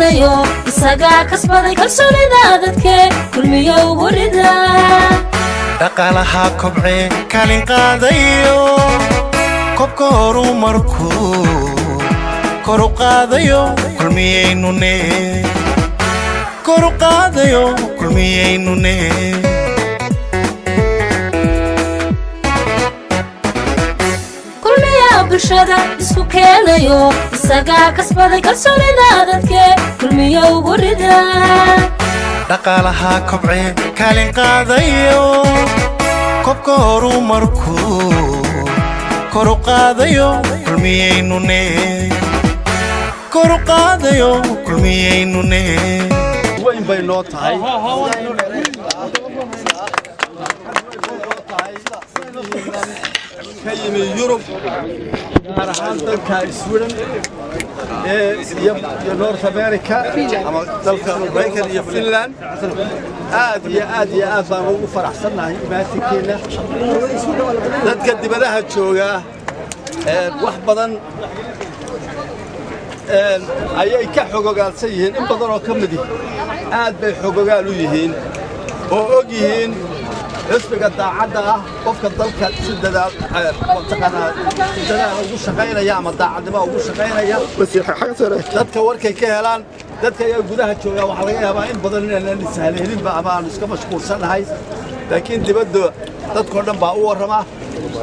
keenayo, isagaa kasbaday kalsoonida dadke. Kulmiyo ugu rida. Dhaqaalaha kobcee kaalin qaadayo, kobka horumarkuu koru qaadayo, Kulmiyaynune koru qaadayo, Kulmiyaynune. Kulmiyaa bulshada isku keenayo, isagaa kasbaday kalsoonida dadke. Kulmiyo ugu rida. Dhaqaalaha kobcee kaalin qaadayo, kobka horumarkuu koru qaadayo, Kulmiyaynune koru qaadayo, Kulmiyaynune. Weyn bay noo tahay ka yimi Yurub, gaar ahaan dalka Sweden iyo North America ama dalka Maraykan iyo Finland. Aad iyo aad iyo aad baan ugu faraxsannahay imaatinkiina. Dadka dibadaha joogaa wax badan ayay ka xogogaalsan yihiin. In badan oo ka midi aad bay xogogaal u yihiin oo og yihiin xisbiga daacadda ah, qofka dalka si dadaal mataqaanaa si dadaal ugu shaqaynaya ama daacadnimo ugu shaqaynaya. Dadka warkay ka helaan dadka ayaa gudaha joogaa, waxaa laga yaabaa in badan inaanan ishaleelinba ama aanu iska mashquulsannahay, laakiin dibadda dadkoo dhan baa u warrama.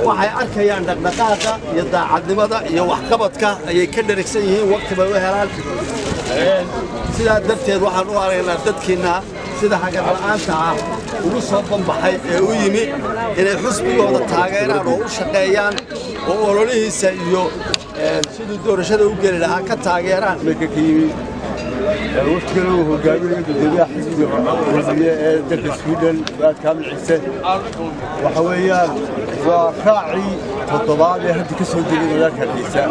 Waxay arkayaan dhaqdhaqaaqa iyo daacadnimada iyo waxqabadka ayay ka dherigsan yihiin, waqti bay u helaan. Sidaa darteed waxaan u aragnaa dadkiinna sida hagarla'aanta ah ugu soo banbaxay ee u yimi inay xusbigooda taageeraan oo u shaqeeyaan oo ololihiisa iyo siduu doorashada u geli lahaa ka taageeraan. Ka yimi waftigana uu hogaaminayo gudoomiyaha xisbiga Kulmiye ee dalka Sweden, Fuaad Kaamil Ciise. Waxa weeyaan waa raacii toddobaad ee hadda ka soo degay magaalka Hargeysa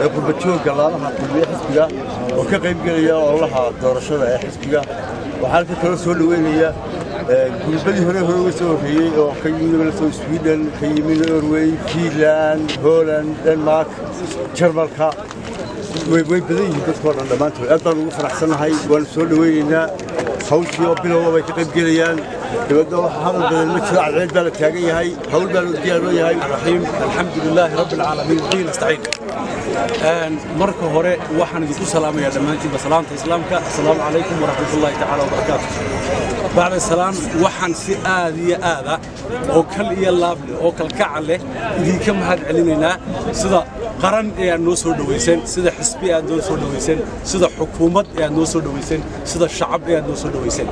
ee qurbajoogga laamaha Kulmiye xisbiga oo ka qayb gelaya ololaha doorashada ee xisbiga. Waxaa halka kaloo soo dhoweynaya gurubadii hore uga soo horreeyey oo ka yimi lasoo Sweden, ka yimi Norway, Finland, Holland, Denmark, Jarmalka. Way badan yihiin dadkoo dhan dhammaantood. Aad baan ugu faraxsannahay, waanu soo dhoweynaynaa. Hawshii oo bilowba bay ka qayb gelayaan. Dibadda waxa hadal badan ma jiro, cadceed baa la taagan yahay, hawl baa loo diyaar loo yahay. Raxiim, alxamdu lilaahi rabbi alcaalamiin, wabihi nastaciin. Marka hore waxaan idinku salaamayaa dhammaantiinba salaamta islaamka: assalaamu calaykum waraxmatullaahi tacaala wabarakaatu. Bacda salaan, waxaan si aad iyo aada oo kal iyo laab leh oo kalkacal leh idinka mahad celinaynaa sida qaran ee aad noo soo dhowayseen, sida xisbi aad noo soo dhowayseen, sida xukuumad ee aad noo soo dhowayseen, sida shacab ee aad noo soo dhowayseen.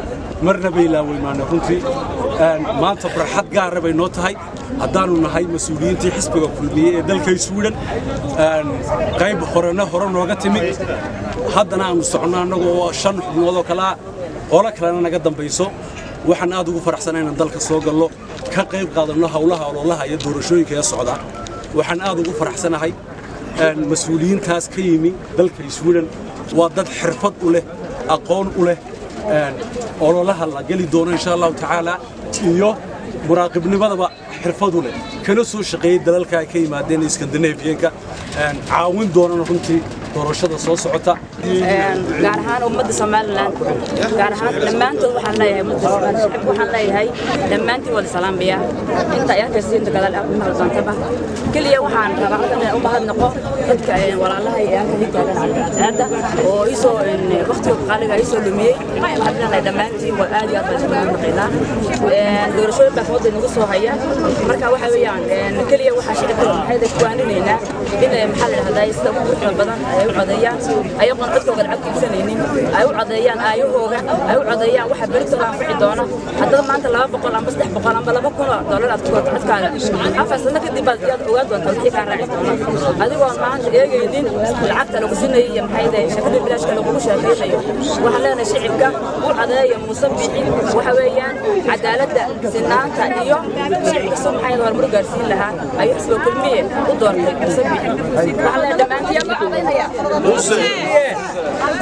Marna bay ilaaweymaana runtii. Maanta farxad gaara bay noo tahay haddaannu nahay mas-uuliyiintii xisbiga Kulmiye ee dalka Sweden. Qayb horena hore nooga timi, haddana aanu soconno annagoo oo 5 xubnood oo kale ah, qolo kalena naga dambayso. Waxaan aad ugu faraxsanay inaan dalka soo gallo, ka qayb qaadanno howlaha ololaha iyo doorashooyinka ee socda. Waxaan aad ugu faraxsanahay mas-uuliyiintaas ka yimi dalka Sweden waa dad xirfad u leh, aqoon u leh ololaha la geli doono insha Allahu tacaala iyo muraaqibnimadaba xirfad u leh, kana soo shaqeeyey dalalka ay ka yimaadeen Iskandinafiyanka, caawin doonana runtii doorashada soo socota. Gaar ahaan ummadda Somaliland, gaar ahaan dhammaantood waxaan leeyahay, ummadda Somaliland shacabka waxaan leeyahay dhammaantiin waa la salaamaya, inta ay arkaysa, inta gadaal maqli doontaba. Keliya waxaan rabaa halkan inaan u mahadnaqo dadka walaalaha ee halkan ii taagan cadceedda oo iisoo waqtiga qaaliga iisoo lumiyey. Waxaan leenahay dhammaantiin waa aad iyo aad baan isku mahadnaqaynaa. Doorashooyin baa fooda inagu soo haya. Marka waxa weeyaan keliya waxaa shicibka maxay ku waaninaynaa in maxaa la dhahdaa sida ugu quruxda badan ay u codeeyaan, ayagoon codkooga lacag ku iibsanaynin, ay u codeeyaan aayahooga, ay u codeeyaan waxa beritoga anfici doona. Haddaba maanta 200 amba 300 amba $2000 aad ku wadato codkaaga, 4 sano kadib baad yaad ogaan doontaa wixii kaa raaci doona, adigoon maanta eegaynin lacagta lagu sinayay iyo maxay tahay shakada bilaashka lagugu sheekaynayo. Waxaan leenahay shicibka u codeeya Muuse Biixi. Waxa weeyaan cadaaladda, sinaanta iyo shicibka soo maxay horumar gaarsiin lahaa ayuu xisbiga Kulmiye u doortay Muuse Biixi. Waxaan leenahay dhammaantiin yaa loo codaynaya. Muuse.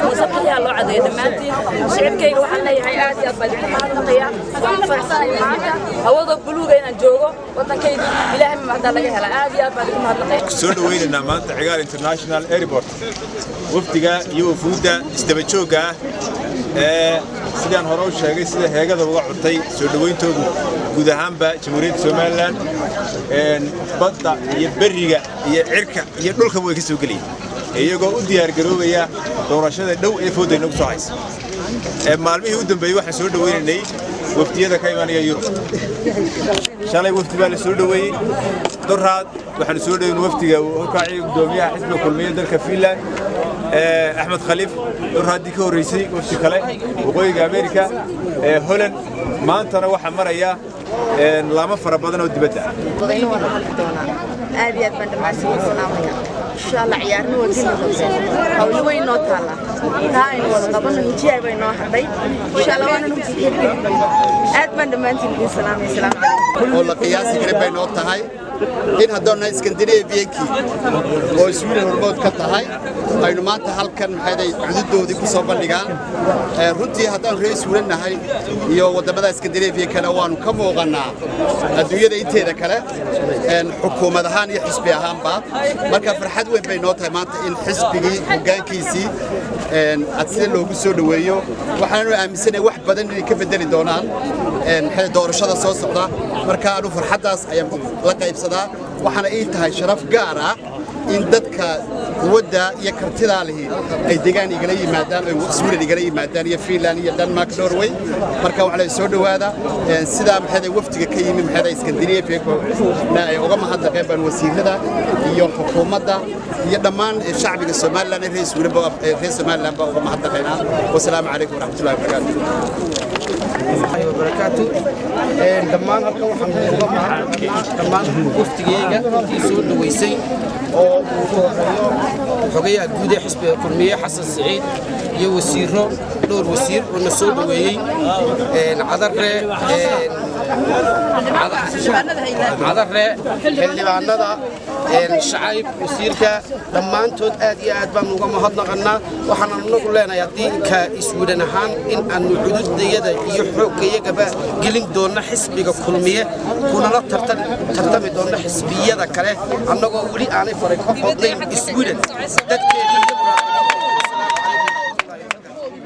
Muuse Biixi ha loo codeeyo dhammaantiin. Shicibkayga waxaan leeyahay aad iyo aad baa idinku mahadnaqaya. Waan ku faraxsanahay maanta hawadoo buluuga inaan joogo waddankaydi. Ilaahay ma mahdaa laga helaa. Aad iyo aad baan idinku mahadnaqaya. Soo dhaweynaynaa maanta Cigaal International Airport wafdiga iyo wafuudda isdaba joogga ah ee sidaan hore u sheegay sida heegada uga curtay soo dhawayntoodu guud ahaanba Jamhuuriyadda Somaliland, badda iyo berriga iyo cirka iyo dhulkaba way ka soo gelayeen, iyagoo u diyaargaroobaya doorashada dhow ee foodda inagu soo haysa. Maalmihii u dambeeyey waxaan soo dhaweynaynay wafdiyada ka imanaya Yurub. Shalay wafdi baa la soo dhoweeyey. Doraad waxaanu soo dhoweyn wafdiga uu horkaciyay gudoomiyaha xisbiga Kulmiye dalka Finland, Axmed Khaliif. Doraaddii ka horreysay wafdi kale Waqooyiga Ameerika, Holland. Maantana waxaa maraya laamo fara badan oo dibadda ah. Badayna waan hadli doonaa. Aad iyo aad baan dhammaantiin salaamaya. Insha Allah ciyaarna waa geli doonaa. Hawlo weyn noo taala, taa aynu wada qabano. Hijiyaa bay noo hadhay. Insha Allah waana nugu aad baan dhammaantiin idin salaamaya. Salaamu calaykum. Oo la qiyaasi karin bay noo tahay in haddoonna Scandinaviankii oo Sweden hormood ka tahay aynu maanta halkan maxayday cududoodii ku soo bandhigaan. Runtii haddaanu reer Sweden nahay iyo waddamada Scandinaviankana, waanu ka muuqannaa adduunyada inteeda kale, xukuumad ahaan iyo xisbi ahaanba. Marka farxad weyn bay noo tahay maanta in xisbigii hoggaankiisii aad sida loogu soo dhoweeyo. Waxaanu aaminsanahay wax badan inay ka bedeli doonaan maxay doorashada soo socda. Marka anu farxaddaas ayaan la qaybsadaa, waxaana ii tahay sharaf gaar ah in dadka quwadda iyo kartidaa lihi ay degaan igala yimaadaan, ay Sweden igala yimaadaan iyo Finland iyo Denmark, Norway. Marka waxaa la soo dhowaada sidaa maxay wafdiga ka yimi maxay Scandinavia na ay uga mahadnaqeen baan wasiirada iyo xukuumadda iyo dhammaan shacbiga Somaliland ee reer Sweden ba, reer Somaliland ba uga mahadnaqaynaa. Wasalaamu calaykum waraxmatullahi wabarakaatu. Wabarakaatu. Dhammaan halkan waxaan uga mahadnaqaynaa dhammaan wafdigayga intii soo dhoweysay oo uu ku horeeyo xogayaha guud ee xisbiga Kulmiye Xasan Siciid iyo wasiiro, dhowr wasiir oo na soo dhoweeyey, Cadare, Cadare, xildhibaanada, Shacayb, wasiirka, dhammaantood aad iyo aad baan uga mahadnaqannaa. Waxaan anagu leenahay haddii ka Iswiidhan ahaan in aanu cududayada iyo xooggayagaba gelin doonno xisbiga Kulmiye, kunala tartami doonno xisbiyada kale, annagoo weli aanay faray ka qodnayn Iswiidhan dadkeedii iyo